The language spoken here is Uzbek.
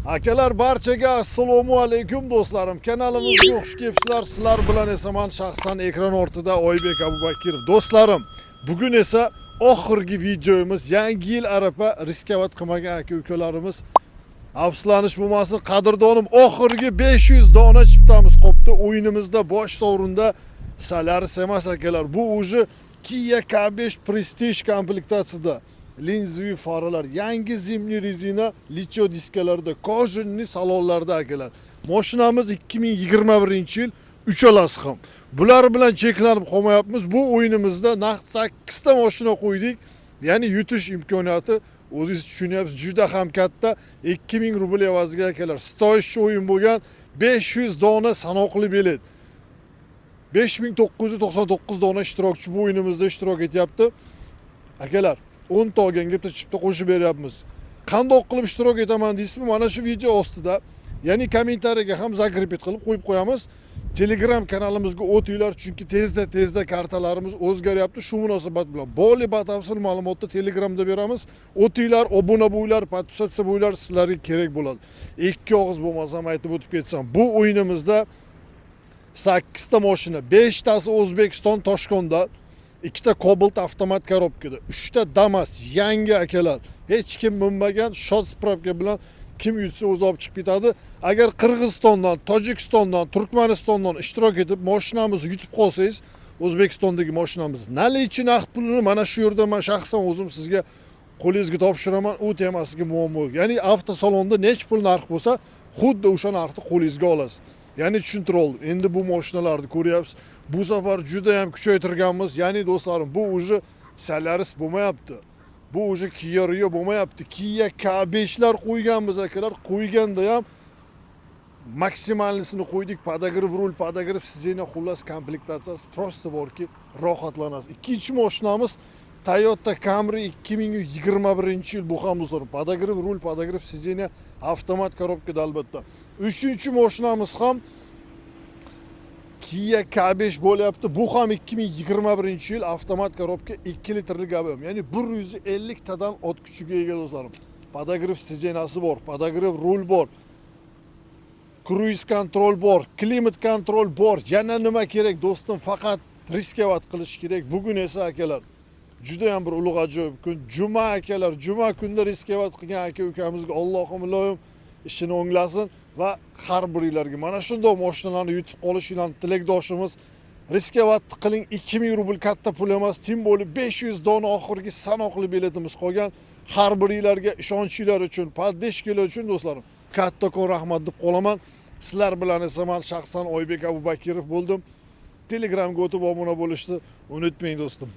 Akalar, barchaga assalomu alaykum, do'stlarim. Kanalimizga xush kelibsizlar. Sizlar bilan esa man shaxsan ekran ortida Oybek Abubakirov. Do'stlarim, bugun esa oxirgi videomiz, yangi yil arafa. Рисковать qilmagan aka ukalarimiz afsuslanish bo'lmasin, qadrdonim. Oxirgi 500 dona chiptamiz qolibdi. O'yinimizda bosh sovrinda Solaris emas, akalar. Bu уже Kia K5 Prestige komplektatsiyada. Linzaviy faralar, yangi зимний rezina, литьё diskalarda, кожаный salonlarda, akalar. Mashinamiz 2021 yil, uchalasi ham. Bular bilan cheklanib qolmayapmiz. Bu o'yinimizda naqd 8 ta mashina qo'ydik. Ya'ni yutish imkoniyati, o'zingiz tushunyapsiz, juda ham katta. 2000 rubl evaziga, akalar, стоящий o'yin bo'lgan 500 dona sanoqli bilet. 5999 dona ishtirokchi bu o'yinimizda ishtirok etyapti. Akalar, 10 ta olganga bitta chipta qo'shib beryapmiz. Qandoq qilib ishtirok etaman deysizmi? Mana shu video ostida, ya'ni kommentariyaga ham закрепить qilib qo'yib qo'yamiz. Telegram kanalimizga o'tinglar, chunki tezda tezda kartalarimiz o'zgaryapti. Shu munosabat bilan boli batafsil ma'lumotni Telegramda beramiz. O'tinglar, obuna bo'linglar, подписаться bo'linglar, sizlarga kerak bo'ladi. Ikki og'iz bo'lmasam aytib o'tib ketsam, bu o'yinimizda 8 ta mashina, 5 tasi O'zbekiston Toshkentda, ikkita Cobalt avtomat korobkada, 3 ta Damas yangi, akalar. Hech kim minmagan, счёт справка bilan kim yutsa o'zi olib chiqib ketadi. Agar Qirg'izistondan, Tojikistondan, Turkmanistondan ishtirok etib, mashinamizni yutib qolsangiz, O'zbekistondagi mashinamiz наличный naqd pulini mana shu yerda man shaxsan o'zim sizga qo'lingizga topshiraman, u temasiga muammo yo'q. Ya'ni avtosalonda necha pul narx bo'lsa, xuddi o'sha narxni qo'lingizga olasiz. Ya'ni tushuntirib oldim. Endi bu mashinalarni ko'ryapsiz. Bu safar juda ham kuchaytirganmiz. Ya'ni, do'stlarim, bu уже Solaris bo'lmayapti. Bu уже Kia Rio bo'lmayapti. Kia K5lar qo'yganmiz, akalar. Qo'yganda ham максимальный sini qo'ydik. Подогрев rul, подогрев сиденья, xullas komplektatsiyasi просто borki, rohatlanasiz. Ikkinchi mashinamiz Toyota Camry 2021 yil, bu ham, do'stlar, подогрев rul, подогрев сиденья, avtomat korobkada albatta. Uchinchi mashinamiz ham Kia K5 bo'lyapti. Bu ham 2021 yil, avtomat korobka, 2 litrlik объем. Ya'ni 150 tadan ot kuchiga ega, do'stlarim. Подогрев сиденья si bor, подогрев rul bor. Круиз-контроль bor, климат-контроль bor. Yana nima kerak, do'stim? Faqat рисковать qilish kerak. Bugun esa, akalar, juda ham bir ulug' ajoyib kun. Juma, akalar, juma kunda рисковать qilgan aka ukamizga Allohim iloyim ishini o'nglasin va har biringlarga mana shunday mashinalarni yutib qolishinglarni tilakdoshimiz. Рисковать qiling, 2000 rubl katta pul emas, тем более 500 dona oxirgi sanoqli biletimiz qolgan. Har biringlarga ishonchinglar uchun, поддержка lar uchun, do'stlarim, kattakon rahmat deb qolaman. Sizlar bilan esa man shaxsan Oybek Abubakirov bo'ldim. Telegramga o'tib obuna bo'lishni unutmang, do'stim.